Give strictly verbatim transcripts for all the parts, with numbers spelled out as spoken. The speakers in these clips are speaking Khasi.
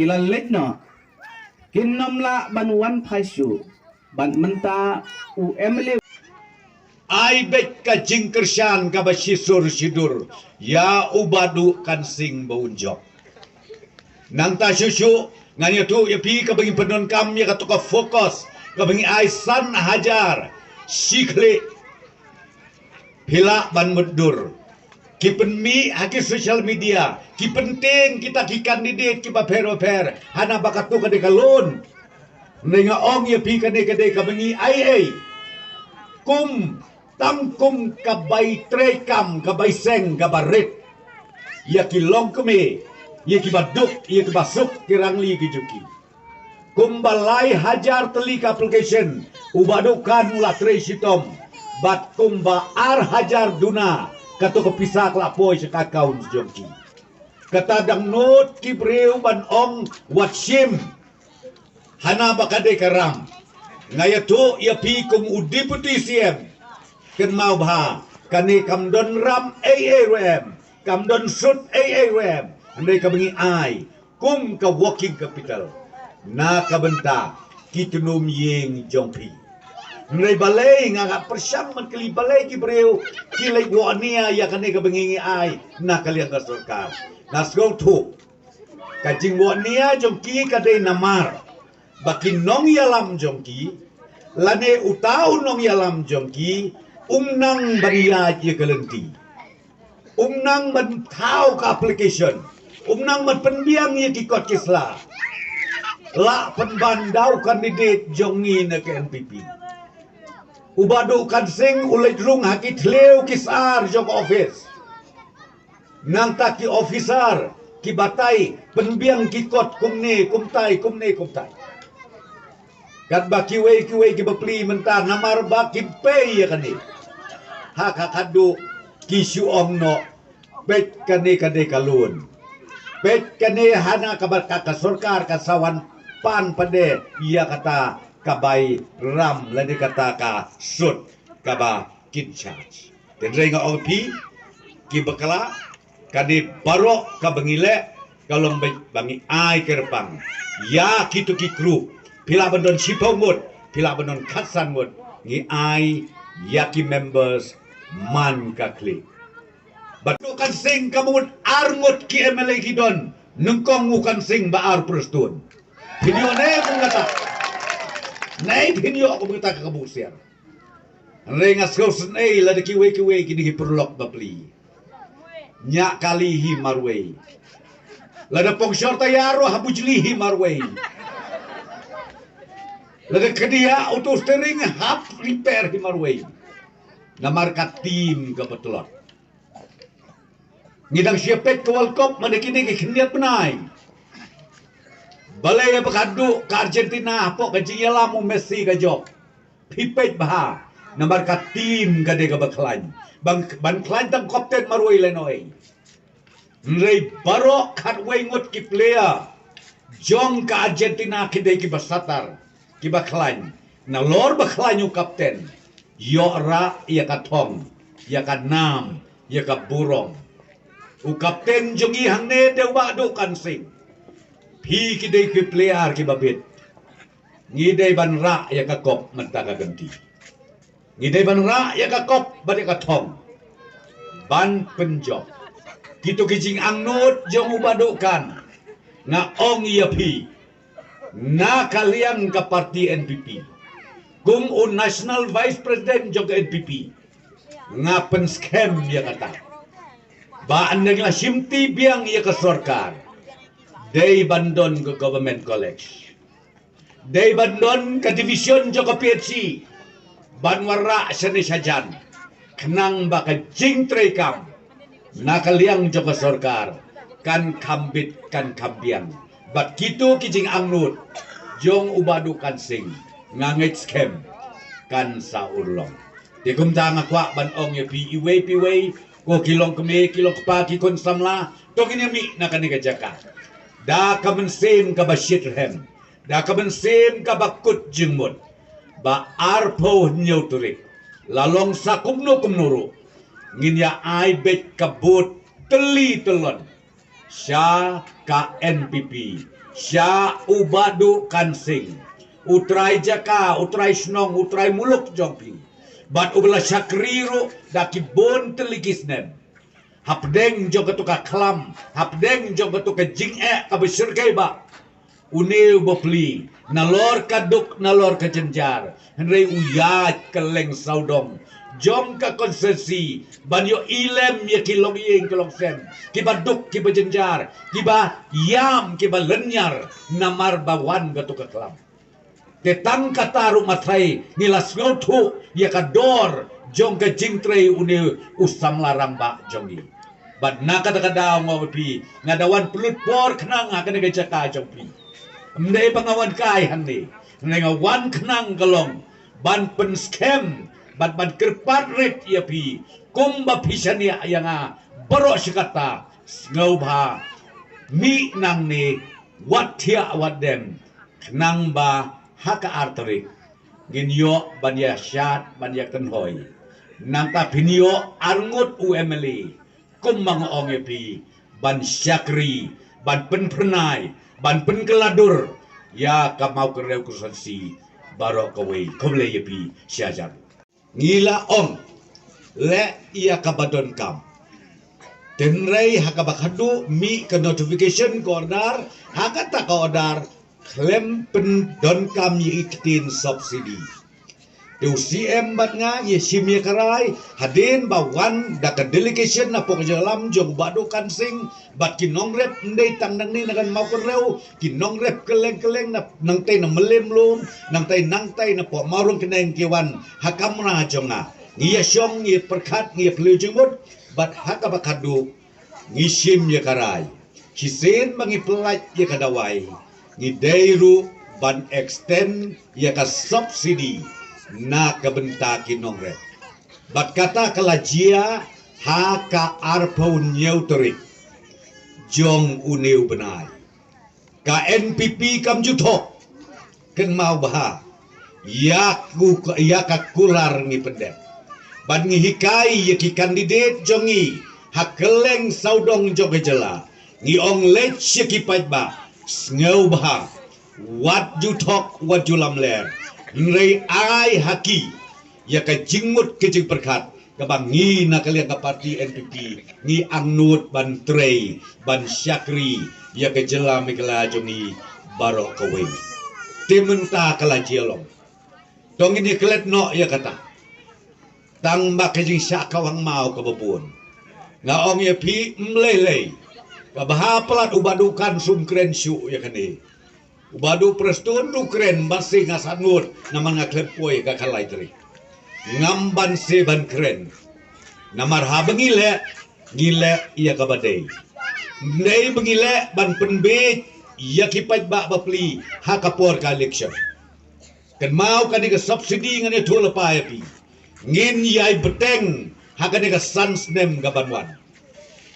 Ki la leit noh. Kin nym lah ban wan phai shuh. Bad mynta u M L A. Ai beit ka jingkyrshan kaba shisur shidur ïa u Bah Duh Kan Sing ba un jop. Nangta shuh shuh ngan ïathuh ïa phi kaba ngi pyndonkam ïa kato ka FOCUS kaba ngi ai san hajar shi khlieh. Phi lah ban mutdur. Ki pynmih ha ki social media, ki pyntieng kita ki candidate kiba pher ba pher, hana ba kato ka dei ka loan. Hynrei nga ong ïa phi kane ka dei kaba ngi ai ei. Kum, tang kum ka bai treikam, ka bai seng, kaba rit ïa ki longkmie, ïa kiba duk, ïa kiba suk, ki rangli ki jong ki. Kumba lai hajar tylli ka application, u Bah Duh Kan u la trei shitom. Bad kumba ar hajar duna kato ka pisa ka la poi sha ka account jong ki. Kata dang nud ki briew ban ong wat shim. Hana ba ka dei ka ram. Nga ïathuh ïa phi kum u Deputy C M. Kynmaw bha, kane kam don ram ei ei ruh em, kam don sut ei ei ruh em. Hynrei kaba ngi ai kum ka working capital na ka bynta ki tnum ïing jong phi. Hynrei balei nga, nga pyrshang ban kylli balei ki briew ki leit wahnia ïa kane kaba ngi ngi ai na ka liang ka sorkar. Nga sngewthuh ka jingwahnia jong ki ka dei namar ba ki nongïalam jong ki lane uta u nongïalam jong ki um nang ban ïaid ïa ka lynti. Um nang ban thaw ka application. Um nang ban pynbiang ïa ki kot ki sla. Lah pynban da u candidate jong ngi na ka N P P. U Bah Duh Kan Sing u leit rung ha ki thliew ki sar jong ka office. Nangta ki officer ki batai pynbiang ki kot kumne kumtai, kumne kumtai. Katba kiwei kiwei ki bapli mynta namar ba ki pei ïa kane. Ha ka khadduh ki shu ong noh, peit kane ka dei ka loan. Peit kane, hana kaba ka, ka sorkar ka sa wan pan pat de ïa kata ka bai ram lane kata ka sut kaba kin charge. Hynrei nga ong phi, ki bakla, kane baroh kaba ngi leh ka long ba, ba ngi ai kyrpang ïa kito ki group. Phi lah ban don shiphew ngut, phi lah ban don khatsan ngut, ngi ai ïa ki members man ka khlieh. Bah Duh Kan Sing ka mut ar ngut ki M L A ki don, nyngkong u Kan Sing ba ar Prestone. Phin ïoh ne kum kata. Ne phin ïoh kum kata ka buh siar. Hynrei nga sngewsynei lada kiwei kiwei kine ki paralok bapli. Ñiah kali hi marwei. Lada pongshor tayar ruh ha bujli hi marwei. Lada khyndiat auto steering hap repair hi marwei. Namar ka team kaba tlot. Ngi dang shu peit ka World Cup mynta kine ki khyndiat bnai. Balei ba ka duh ka Argentina hapoh ka jingïalam u Messi ka jop. Phi peit bha namar ka team ka dei kaba khlaiñ. Ban, ban khlaiñ tang kapten marwei lehnohei. Hynrei baroh khatwei ngut ki player jong ka Argentina ki dei kiba satar, kiba khlaiñ. Nalor ba khlaiñ u kapten, ïoh rah ïa ka thong, ïa ka nam, ïa ka burom. U kapten jong ngi hangne dei u Bah Duh Kan Sing. Phi ki dei ki player kiba bit. Ngi dei ban rah ïa ka kop mynta ka kynti. Ngi dei ban rah ïa ka kop bad ïa ka thong ban pynjop. Kito ki jingangnud jong u Bah Duh Kan, nga ong ïa phi, na ka liang ka party N P P, kum u National Vice President jong ka N P P, nga pynskhem ïa kata. Ba ynda ngi la shimti biang ïa ka sorkar, dei ban don ka Government College. Dei ban don ka division jong ka P H C ban wanrah shane shajan, khnang ba ka jingtreikam na ka liang jong ka sorkar kan kham bit kan kham biang. Bad kito ki jingangnud jong u Bah Duh Kan Sing, nga ngeit skhem kan sa urlong. Te kumta nga kwah ban ong ïa phi iwei pa iwei, ko ki longkmie, ki longkpa, ki khun samla, to ngin ïa mih na kane ka jaka da ka mynsiem kaba shitrhem, da ka mynsiem kaba kut jingmut, ba arphew hynñiew tarik, la long sa kumno kumno ruh, ngin ïa ai beit ka vote tylli tyllon sha ka N P P Sha u Bah Duh Kan Sing, u trai jaka, u trai shnong, u trai muluk jong phi, bad uba la shakri ruh da ki bun tylli ki snem. Hapdeng jong kato ka khlam, hapdeng jong kato ka jingeh kaba shyrkhei bah, une u bapli, nalor ka duk, nalor ka jynjar, hynrei u ïaid kylleng sawdong jong ka konstituensi ban ïoh ilem ïa ki longïing ki longsem, kiba duk, kiba jynjar, kiba ïam, kiba lynñiar, namar ba wan kato ka khlam. Te tang kata ruh, ma Trai, ngi la sngewthuh ïa ka dor jong ka jingtrei une u samla rangbah jong ngi. Bad na kata ka daw, nga ong ïa phi, nga da wan pynlut por khnang ha kane ka jaka jong phi. Ym dei ba nga wan kai hangne, hynrei nga wan khnang ka long ban pynskhem bad ban kyrpad rit ïa phi, kumba phi shaniah ïa nga baroh shi katta. Sngewbha mih nangne, wat thiah wat dem, khnang ba ha ka ar tarik ngin ïoh ban ïa shad, ban ïa kynhoi. Nangta phin ïoh arngut u MLA, kumba nga ong ïa phi, ban shakri, ban pynphyrnai, ban pynkylla dur ïa ka Mawkynrew konstituensi baroh kawei. Khublei ïa phi shihajar. Ngi la ong leh ïa kaba donkam. Hynrei ha kaba khadduh mih ka notification ka order, ha kata ka order khlem pyndonkam ïa ki ktien subsidy. Te u CM bad nga ngi shim ïa ka rai, hadien ba wan da ka delegation na pok jingïalam jong u Bah Duh Kan Sing bad ki nongrep, ym dei tang nangne na ka Mawkynrew, ki nongrep kylleng kylleng, na nangtai na Mylliem Lum, nangtai nangtai na pok Mawrung Kyneng, ki wan ha kamra jong nga. Ngi ïa shong, ngi ïa pyrkhat, ngi ïa phylliew jingmut, bad ha kaba khadduh ngi shim ïa ka rai. Shisien ba ngi pyllait ïa ka dawai, ngi dei ruh ban extend ïa ka subsidy na ka bynta ki nongrep. Bad kata ka la jia ha ka arphew hynñiew tarik jong une u bnai. Ka NPP kam ju thok. Kynmaw bha, ïa ku, ïa ka kular ngi pyndep. Bad ngi hikai ïa ki candidate jong ngi ha kylleng sawdong jong ka jylla. Ngi ong leit sha ki paidbah, sngewbha, wat ju thok, wat ju lamler, hynrei ai ha ki ïa ka jingmut ka jingpyrkhat kaba ngi na ka liang ka party NPP ngi angnud ban trei, ban shakri ïa ka jylla Meghalaya jong ngi baroh kawei. Te mynta ka la jia long, to ngin ïa klet noh ïa kata. Tang ba ka jingshah khawang maw kaba bun. Nga ong ïa phi, ym lei lei, kaba ha palat u Bah Duh Kan Sing um kren shuh ïa kane. U Bah Duh Prestone ruh u kren, bad shisha nga sngewthuh, namar nga khlem poi ka khatlai tarik. Ngam banse ban kren. Namar haba ngi leh, ngi leh ïa kaba dei. Ym dei ba ngi leh ban pynbiej ïa ki paidbah bapli ha ka por ka election. Kynmaw kane ka subsidy ngan ïathuh lypa ïa phi, ngin ïai bteng ha kane ka san snem kaban wan.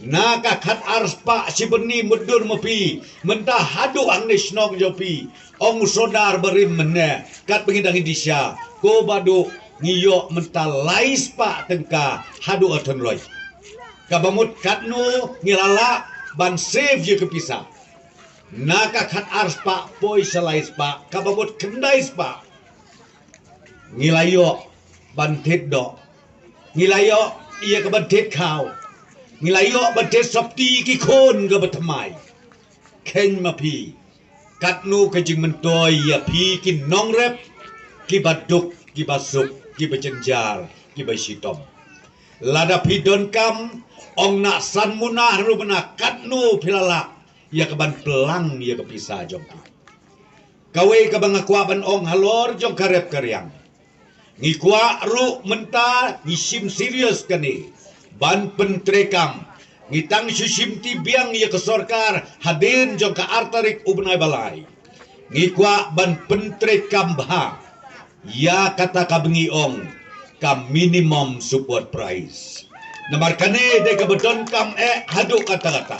Na ka khatar spah shi bynni mutdur ma phi, mynta haduh hangne shnong jong phi, ong u sordar barim mynne, katba ngi dang ïa dih sha, ko Bah Duh, ngi ïoh mynta lai spah tyngka haduh artynroi. Kaba mut katno ngi la lah ban save ïa ka pisa. Na ka khatar spah poi sha lai spah, kaba mut khyndai spah. Ngi la ïoh ban thied doh, ngi la ïoh ïa ka ban thied khaw, ngi la ïoh ban thied sopti ki khun kaba thymmai. Kheiñ ma phi, katno ka jingmyntoi ïa phi ki nongrep kiba duk, kiba suk, kiba jynjar, kiba shitom. Lada phi donkam, ong na san muna harum na, katno phi la lah ïa ka ban pynlang ïa ka pisa jong phi. Kawei kaba nga kwah ban ong halor jong ka rep ka riang, ngi kwah ruh mynta ngi shim serious kane ban pyntreikam. Ngi tang shu shim ti biang ïa ka sorkar hadien jong ka ar tarik u bnai ba lai. Ngi kwah ban pyntreikam bha ïa kata kaba ngi ong ka minimum support price. Namar kane dei kaba donkam eh haduh katta katta.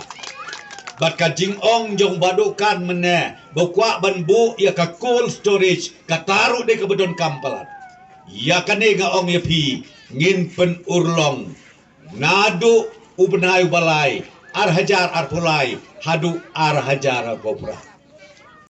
Bad ka jingong jong Bah Duh Kan mynne ba u kwah ban buh ïa ka cold storage, kata ruh dei kaba donkam palat. Ïa kane nga ong ïa phi, ngin pynurlong naduh u bnai uba lai, ar hajar arphew lai haduh ar hajar arphew phra.